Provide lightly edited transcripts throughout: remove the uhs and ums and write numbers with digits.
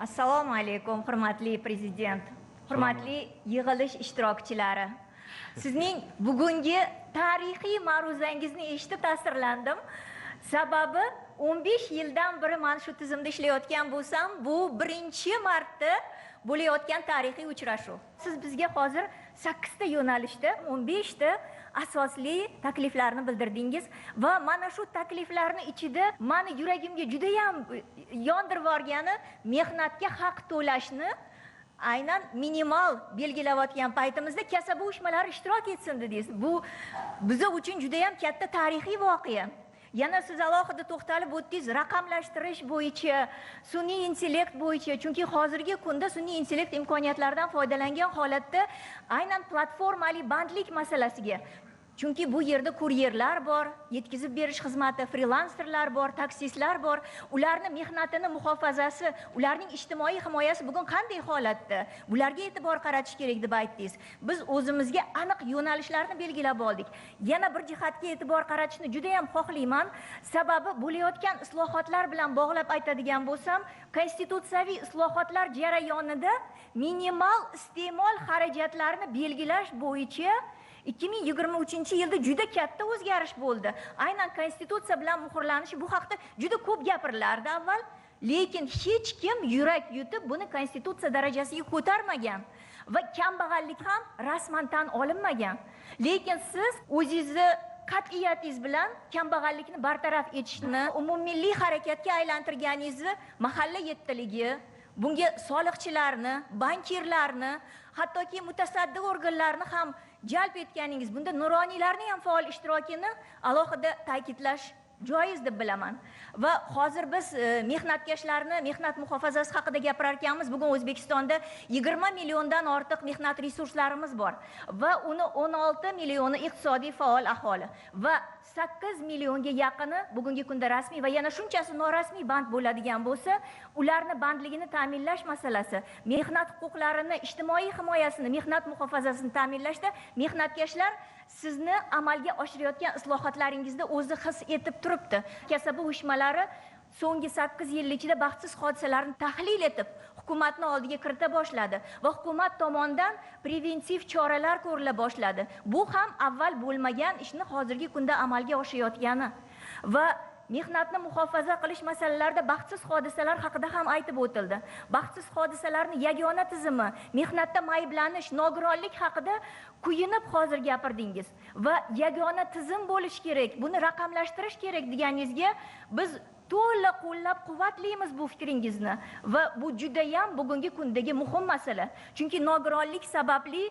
Assalomu alaykum, hurmatli prezident, hurmatli yig'ilish ishtirokchilari. Sizning bugungi tarixiy ma'ruzangizni eshitib ta'sirlandim. Sababi 15 yildan beri mana shu tizimda ishlayotgan bo'lsam, bu birinchi marta bo'layotgan tarixiy uchrashuv. Siz bizga hozir 8 ta yo'nalishda 15 ta asosli takliflarni bildirdingiz va mana shu takliflarni ichida meni yuragimga juda ham yondirib yuborgani mehnatga haq to'lashni aynan minimal belgilayotgan paytimizda kasaba uyushmalari ishtirok etsin dedingiz. Bu biza uchun juda ham katta tarixiy voqea. Yana siz alohida to'xtalib o'tdingiz raqamlashtirish bo'yicha, sun'iy intellekt bo'yicha, chunki hozirgi kunda sun'iy intellekt imkoniyatlaridan foydalangan holatda aynan platformali bandlik masalasiga, chunki bu yerda kuryerlar bor, yetkazib berish xizmati, frilanserlar bor, taksistlar bor, ularni mehnatini muhofazasi, ularning ijtimoiy himoyasi bugun qanday holatda? Bularga e'tibor qaratish kerak deb aytdingiz. Biz o'zimizga aniq yo'nalishlarni belgilab oldik. Yana bir jihatga e'tibor qaratishni juda ham xohlayman. Sababi bo'layotgan islohotlar bilan bog'lab aytadigan bo'lsam, konstitutsiyaviy islohotlar jarayonida minimal iste'mol xarajatlarini belgilash bo'yicha 2023-yilda juda katta o'zgarish bo'ldi. Aynan konstitutsiya bilan muhrlanishi bu haqda juda ko'p gapirilardi avval, lekin hech kim yurak yutib buni konstitutsiya darajasiga ko'tarmagan va kambag'allik ham rasman tan olinmagan. Lekin siz o'zingizni qat'iyatingiz bilan kambag'allikni bartaraf etishni umummilliy harakatga aylantirganingizni mahalla yettiligi, bunga soliqchilarni, bankirlarni, hattoki mutasaddi organlarni ham jalb etganingiz, bunda nuroniylarning ham faol ishtirokini alohida ta'kidlash joiz deb bilaman. Va hozir biz mehnatkashlarni mehnat muhofazasi haqida gapirar ekanmiz. Bugun O'zbekistonda 20 milliondan ortiq mehnat resurslarimiz bor va uni 16 millioni iqtisodiy faol aholi va 8 millionga yaqini bugungi kunda rasmiy va yana shunchasi norasmiy band bo'ladigan bo'lsa, ularni bandligini ta'minlash masalasi, mehnat huquqlarini, ijtimoiy himoyasini, mehnat muhofazasini ta'minlashda mehnatkashlar sizni amalga oshirayotgan islohotlaringizda o'zi his etib turibdi. Kasaba uyushmalari so'nggi 8 yil ichida baxtsiz hodisalarni tahlil etib, hukumatni oldiga kirita boshladi va hukumat tomonidan preventiv choralar ko'rila boshladi. Bu ham avval bo'lmagan ishni hozirgi kunda amalga oshayotgani va mehnatni muhofaza qilish masalalarida baxtsiz hodisalar haqida ham aytib o'tildi. Baxtsiz hodisalarni yagona tizimi, mehnatda mayblanish, nogironlik haqida kuyinib hozir gapirdingiz va yagona tizim bo'lishi kerak, buni raqamlashtirish kerak deganingizga biz to'la qo'llab-quvvatlaymiz bu fikringizni va bu juda ham bugungi kundagi muhim masala. Chunki nogironlik sababli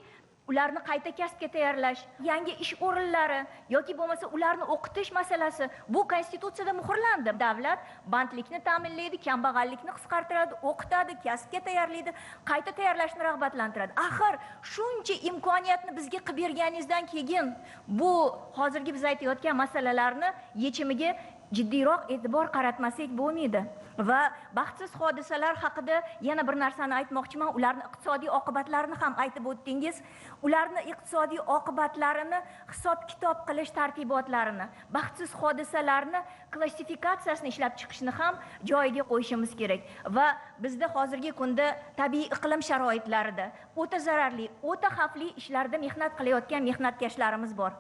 ularni qayta kasbga tayyorlash, yangi ish o'rinlari yoki bo'lmasa ularni o'qitish masalasi bu konstitutsiyada muhrlandi. Davlat bandlikni ta'minlaydi, kambag'allikni qisqartiradi, o'qitadi, kasbga tayyorlaydi, qayta tayyorlashni rag'batlantiradi. Axir shuncha imkoniyatni bizga qilib berganingizdan keyin bu hozirgi biz aytayotgan masalalarni yechimiga jiddiyroq e'tibor qaratmasak bo'lmaydi. Va baxtsiz hodisalar haqida yana bir narsani aytmoqchiman. Ularni iqtisodiy oqibatlarini ham aytib o'tdingiz. Ularni iqtisodiy oqibatlarini hisob-kitob qilish tartibotlarini, baxtsiz hodisalarni klassifikatsiyasini ishlab chiqishni ham joyiga qo'yishimiz kerak. Va bizda hozirgi kunda tabiiy iqlim sharoitlarida o'ta zararli, o'ta xavfli ishlarda mehnat qilayotgan mehnatkashlarimiz bor.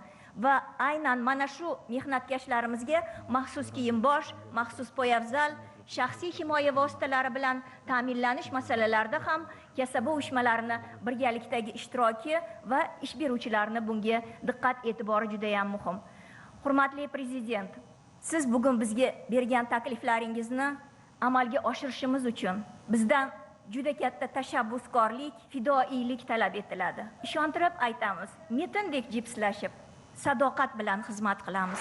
Va aynan mana shu mehnatkashlarimizga maxsus kiyim-bosh, maxsus poyabzal, shaxsiy himoya vositalari bilan ta'minlanish masalalarida ham kasaba uyushmalarini birgalikdagi ishtiroki va ish beruvchilarni bunga diqqat e'tibori juda ham muhim. Hurmatli prezident, siz bugun bizga bergan takliflaringizni amalga oshirishimiz uchun bizdan juda katta tashabbuskorlik, fidoiylik talab etiladi. Ishontirib aytamiz, metindek jipslashib, sadoqat bilan xizmat qilamiz.